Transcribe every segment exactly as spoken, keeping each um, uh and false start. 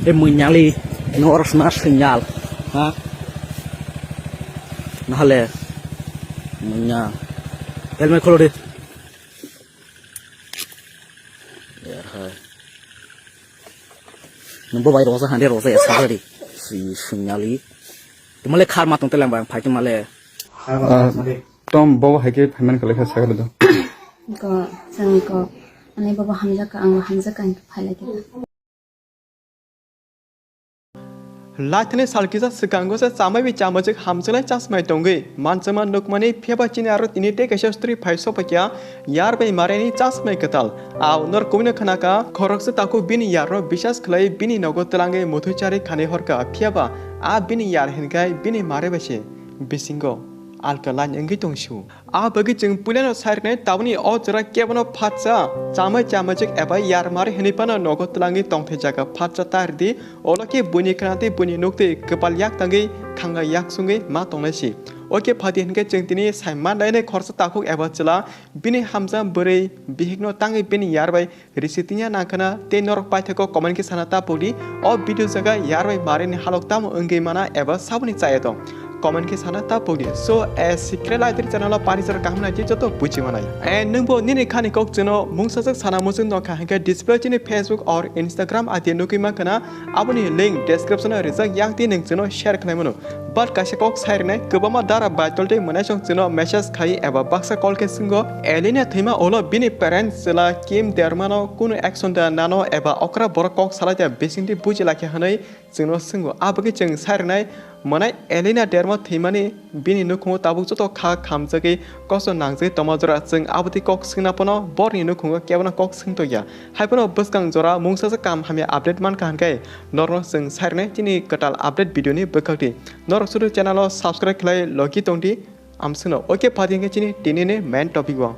E munyali, no oro sna sinyal. Ha? Nahale. Munya. Helmet kholo de. Yar hai. Nungbo bai rosa hande rosa ya sagari. Si sinyali. Tumale khar matong telang bang phai tumale. Ah, tom bobo hai khe payment khlai kha sagari do. Ko, sang ko. Ani bobo hamjak ka, ang hamjak ka, ang phai lagi. Laithani sal kisa swkango se chamaiwi chamajwk hamjwlai chasmai tongwi manchama nukmani, phiyaba chini aro tini tei kaisa story phai sophaikha yar bai mareni chasmai kwtal. Ao nor kubino khnakha, khoroksa takhuk bini yarno bisas khlai bini nogo twlangwi muthwi chari khanai horkha, phiyaba a bini yar hinkhai bini mare bai se bisingo alka line wngwi tongsu. A bagwi chwng puilano sai rwnai, tabukni o jora kebono phatsa chamai chamajwk eba yarmari hwnwi phano nogo twlangwi tongthai jaga phatsa ta rwdi, olo khe buini khna tei buini nuk twi kwpal yak tangwi khanga yak sungwi ma tongnai si. O khe phati hwnkhe chwng tini sai manlainai khoroksa takhuk eba chwla bini hamjak bwrwi bihikno tangwi bini yar bai risi tinya nangkhana tei norok paithakgo comment khe sana ta pokdi. O video jaga yar bai mareni halok tamo wngwi mana eba saboni chaya tong, comment khe sana ta pokdi. So, a secret lighter channel o pari jora kaham nai joto buchi manai. And nwngbo nini khani kok chwngno mungsajak sana muchung nokha hwnkhe display chini Facebook or Instagram adi nugwi mankhana, aboni link description o rijak, yang twi nwng chwngno share khlai mano. But kaisa kok sai rwnai, kwbangma dara baitol tei mwnaisong chwngno message khai eba baksa call khe swngo, Elena thwima ulo bini parents chwla Kim Dermano kunu action da nano eba okra borok kok salai da bisingtwi buji lakha hwnwi chwngno swngo. A bagwi chwng sai rwnai, mwnai Elena Derma thwimani bini nukhungo tabuk joto kha khamjagwi kosto nangjagwi tongma jora chwng abotwi kok swngna phano borni nukhungo kebono kok swngtokya. Haiphano bwskang jora mungsajak kaham hamya update mankha hwnkhe norno chwng sai rwnai chini kwtal update video ni bwkhakti. Norok sudu channel o subscribe khlai logi tongdi amswkno. Okay, phati hwnkhe chini tinini main topic o.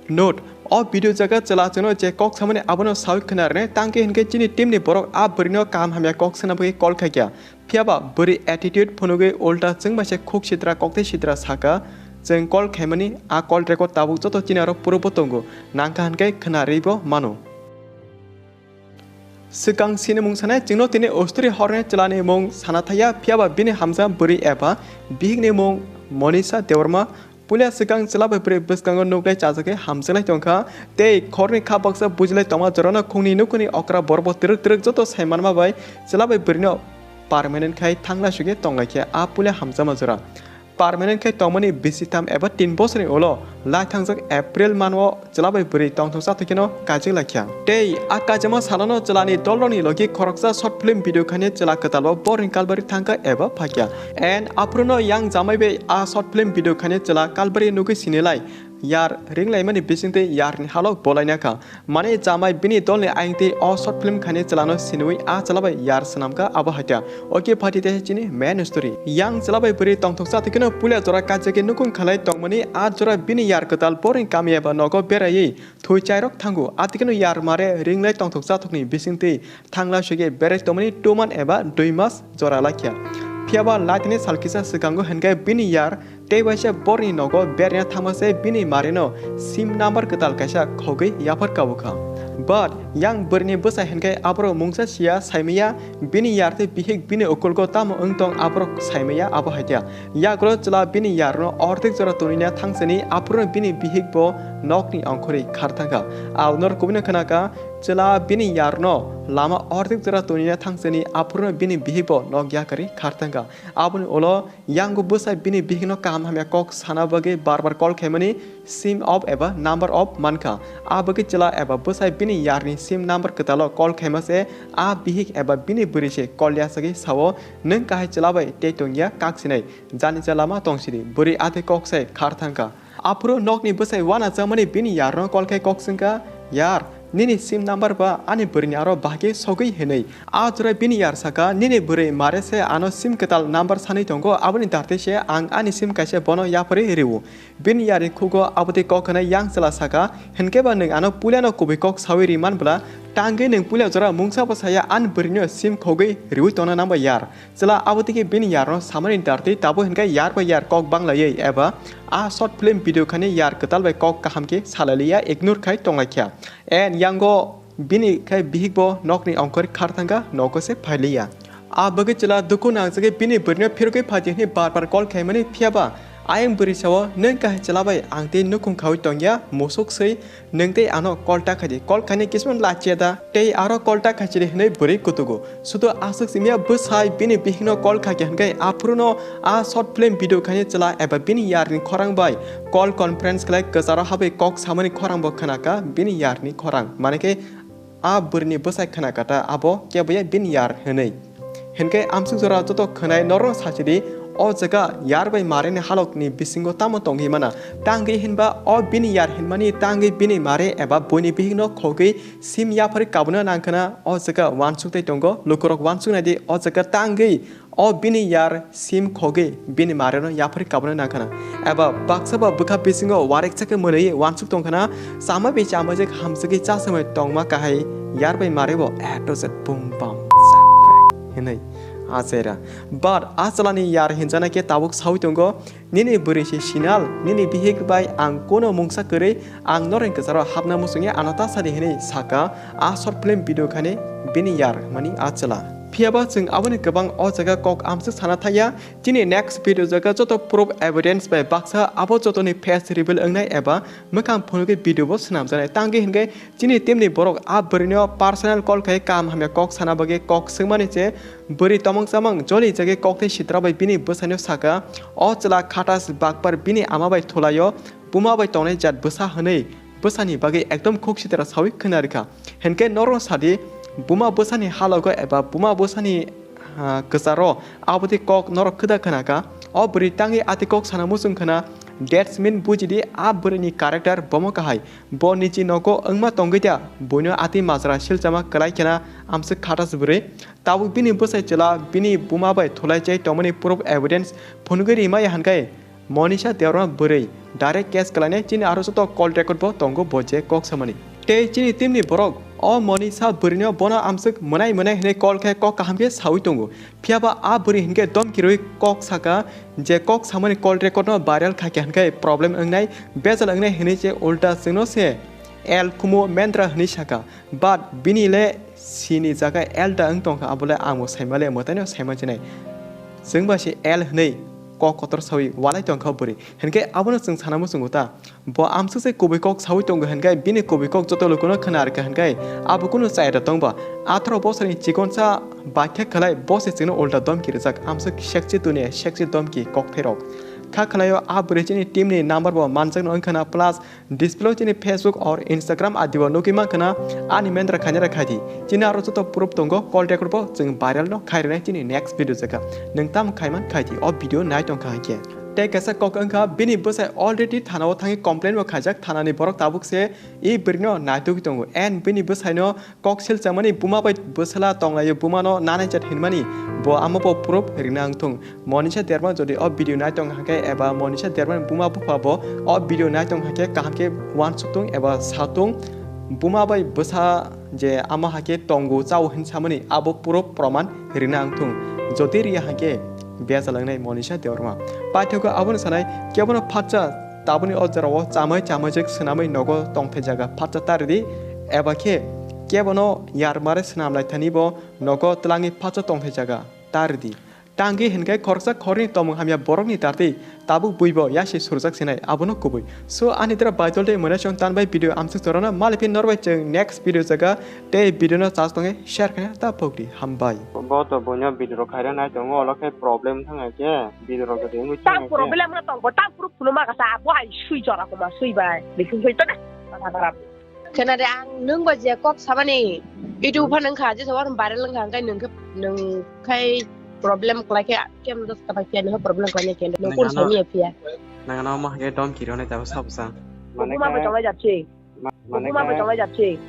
Note, o video jaga chwla chwngno je kok samani abono sawi khna rwnai, tangkhe hwnkhe chini team ni borok a bwrwino kaham hamya kok swngna bagwi call khaikha. Phiyaba bwrwi attitude phunugwi ulta chwng bai se khuk sitra koktwi sitra saka, chwng call khaimani a call record tabuk joto chini aro puro bo tongo, nangkha hwnkhe khna rwibo mano. Swkang sinimung sanai chwngno tini ostri horni chwlani mung sana thaya, phiyaba bini hamjak bwrwi eba bihikni mung Monisha Debbarma. Puila swkang chwla bai bwrwi bwskango nuklai chajagwi hamjaklai tongkha, tei khorni kha baksa bujilai tongma jorano khungni nukhungni okra borokbo twrwk twrwk joto sai manma bai chwla bai bwrwino permanent khai thangna sugwi tonglaikha a puila hamjakma jora. Permanent khai tongmani bisi tham eba tin bosorni ulo lai thangjak April mano chwla bai bwrwi tongthok chathok kheno kaijakla kha. Tei a kaijakma salono chwlani dolrokni logi khoroksa short film video khainai chwla kwtalbo borni kalbari thangkha eba phaikha. And aphuruno yang jamai bai a short film video khainai chwla kalbari nugwi sinilai yar ringlaimani bisingtwi yarni halok bolaina kha. Mane jamai bini dolni ayingtwi o short film khainai chwlano siniwi a chwla bai yar swnamkha abo haikha. Okay, phati teisa chini main story. Yang chwla bai bwrwi tongthok chathok kheno puila jora kaijagwi nukhung khalai tongmani a jora bini yar kwtal borni kami eba nogo beraiwi thwi chairok thango. Atikeno yar mare ringlai tongthok chathokni bisingtwi thangla sugwi berai tongmani two month eba dui mas jora laikha. Phiyaba laithani sal kisa swkango hwnkhe bini yar tei waisa borni nogo berna thangma se bini marino sim number kwtal kaisa khogwi yaphar kabukha. But yang bwrwini bwsai hwnkhe aborok mungsa siya saimaya, bini yar tei bihik bini ukulgo tamo wng tong aborok saimaya abo haikha. Yagulo chwla bini yarno ordek jora tonina thangsani aphuru bini bihik bo nokni ongkhorwi khar thangkha. Aunor kubino khnakha chwla bini yarno lama ordek jora tonina thangsani aphuru bini bihik bo nok yakarwi khar thangkha. Aboni ulo yango bwsai bini bihikno kaham hamya kok sana bagwi bar bar call khaimani sim off eba number off mankha. A bagwi chwla eba bwsai bini yarni sim number kwtalo call khaima se a bihik eba bini bwrwi se call yasagwi sao, "Nwng kahai chwla bai tei tongya kaksinai, jani cha lama tongsidi." Bwrwi atwi kok sai khar thangkha. Aphuru nokni bwsai uanajakmani bini yarno call khai kok swngkha, "Yar, nini sim number ba ani bwrwini aro bahai khe sogwi hinwi." A jora bini yar saka, "Nini bwrwi mare se ano sim kwtal number sanwi tongo, aboni dartwi se ang ani sim kaisa bono yapharwi rw-o." Bini yarni khugo abotwi kok hwnwi yang chwla saka, "Hinkhe ba nwng ano puilano kubui kok sawi ri man bwla, tangwi nwng puila jora mungsa bo saya ani bwrwino sim khogwi rwi tongna nang ba yar." Chwla abotwi khe bini yarno samani dartwi tabuk hinkhe yar bai yar kok banglaiwi eba a short film video khani yar kwtal bai kok kaham khe salai liya, ignore khai tonglaikha. And yango Bini khai bihik bo nokni ongkhor khar thangkha, nogo se phailiya. A bagwi chwla dukhu nangjagwi bini bwrwino phirogwi phaidi hwnwi bar bar call khaimani, phiyaba ayang bwrwi sao, "Nwng kahai chwla bai ang tei nukhung khaui tongya, musuk swi, nwng tei ano call ta khaidi, call khaini kisman lachiya da, tei aro call ta khaisidi," hwnwi bwrwi kutugo. Sudu aswk simiya bwsai bini bihikno call khaikha hwnkhe, aphuruno a short film video khaini chwla eba bini yarni khorang bai call conference khlai kwcharo habwi kok samani khorang bo khwnakha bini yarni khorang. Manikhe a bwrwini bwsai khwnakha ta abo keboya bini yar hwnwi. Hinkhe amsuk jora joto khwnai norok sachidi, o jaga yar bai marini halokni bisingo tamo tongwi mana? Tangwi hinba o bini yar hinmani tangwi bini mare eba buini bihikno khogwi sim yaphari kabuna nangkhwna o jaga uansuk tei tongo. Lukurok uansuk naidi, o jaga tangwi o bini yar sim khogwi bini mareno yaphari kabuna nangkhwna. Eba baksa ba bwkha bisingo wareksa khe mwnwi uansuk tongkhwna, chama bai chamajak hamjagwi chasamai tongma kahai yar bai mare bo A to Z bum bam hinwi achaira. But a chwlani yar hinjana khe tabuk saui tongo, "Nini bwrwi se sinal, nini bihik bai ang kuno mungsa kwrwi, ang noreng kwcharo hapna muchungya, ano ta sadi," hinwi saka a short film video khani bini yar mani a chwla. Phiyaba chwng aboni kwbang o jaga kok amswk sana thaya. Chini next video jaga joto proof evidence bai baksa abo jotoni face reveal wngnai eba mwkhang phunugwi video bo swnamjaknai. Tangwi hinkhe chini team ni borok a bwrwino personal call khai kaham hamya kok sana bagwi kok swngmani se bwrwi tomong chamang joli jagwi kok tei sitra bai bini bwsaino saka, o chwla khatas bakpar bini ama bai thulaio, buma bai tongnai jat bwsa hwnwi bwsani bagwi ekdom khuk sitra saui khwna rwkha. Hinkhe norok sadi, buma bwsani halogo eba buma bwsani, ah, kwcharo aboni kok norok kwda khwnakha. O bwrwi tangwi ati kok sana muchung khwna, that's mean bujidi a bwrwini character bomo kahai. Bo niji nogo wngma tongwi da, buino ati majra silchama kwlai khena amswk khatas bwrwi. Tabuk bini bwsai chwla bini buma bai thulai chai tongmani proof evidence phunugwi rimaya hinkhe, Monisha Debbarma bwrwi direct case kwlainai, chini aro joto call record bo tongo bo je kok samani. Tei chini team ni borok o Monisha bwrwino bono amswk mwnai mwnai hinwi call khe kok kaham khe saui tongo. Phiyaba a bwrwi hinkhe domki rwi kok saka je kok samani call record no viral khaikha hinkhe problem wngnai, bejal wngnai hinwi se ulta chwngno se L Kumo Mendra hinwi saka. But bini le C ni jaga L da wng tongkha, abo le ang bo saima le mwtaino saima chinai. Chwng ba se L hinwi kok kotor saui walai tongkha bwrwi. Hinkhe abono chwng sana muchungo ta. Bo amswk se kubui kok saui tongo hinkhe bini kubui kok joto lukuno khwna rwkha hinkhe abo kunu chaya da tongba. Atharo bosorni chikonsa bakhe khlai bo se chwngno ulta domki rwjak. Amswk sexy dunia, sexy domki kokthairok. Kha khlaio a bwrwi chini team ni number bo manjakno wngkhana plus display o chini Facebook or Instagram I D o nugwi mankha na, ani mendra khainai rok khai di. Chini aro joto proof tongo, call record bo chwng viral no khai rwnai chini next video jaga. Nwng tamo khai man khai di, o video nai tong kha hai khe. Tei kaisa kok wngkha, bini bwsai already thana o thangwi complain bo khaijak, thana ni borok tabuk se e bwrwi no naitugwi tongo and bini bwsai no kok silchamani buma bai bwsala tonglaio, bumano nanai chat hinmani bo amo bo proof rina wngthung. Monisha Debbarma jodi o video nai tong hakhe eba Monisha Debbarma ni buma bupha bo o video nai tong hakhe kaham khe uansuk tung eba sa tung, buma bai bwsa je ama hakhe tongo chao hin samani abo proof proman rina wngthung. Jodi riya hakhe bejal wngnai Monisha Debbarma. Paithago abono sanai kebono phatsa taboni o jorao chamai chamai jek swnamwi nogo tongthai jaga phatsa ta ridi, eba khe kebono yarmare swnam lai thani bo nogo twlangwi phatsa tongthai jaga ta ridi. Tangwi hinkhe khoroksa khoroknwi tongmung hamya borokni datwi tabuk buibo yasi surjak sinai, abono kubui. So ani dra baidol de mwnai chwng tanbai video amswk jorano maliphin norbai chwng next video jaga tei video no chas tongwi share khaina ta pokdi, hambai. Bo to buino video rok khaira nai tongo, olo khe problem thang khe video rok jodi wngwi thang khe. Problem no tong bo, tam proof phunuma kasa, bo hai sui jora koma sui bai. Bikin sui to na. Kata kharap. Khena de ang nwng ba je kok samani itu pha nwng kha, je sabar viral nwng kha, hwnkhe nwng khe, nwng khai problem khlai khe kem dos kata khe nwng problem khlai khe nwng kun sami ya phiya. Nang ano ma khe dom kiri hone ta sa bwsa. Mane buma bai tonglai japse. Buma bai tonglai japse.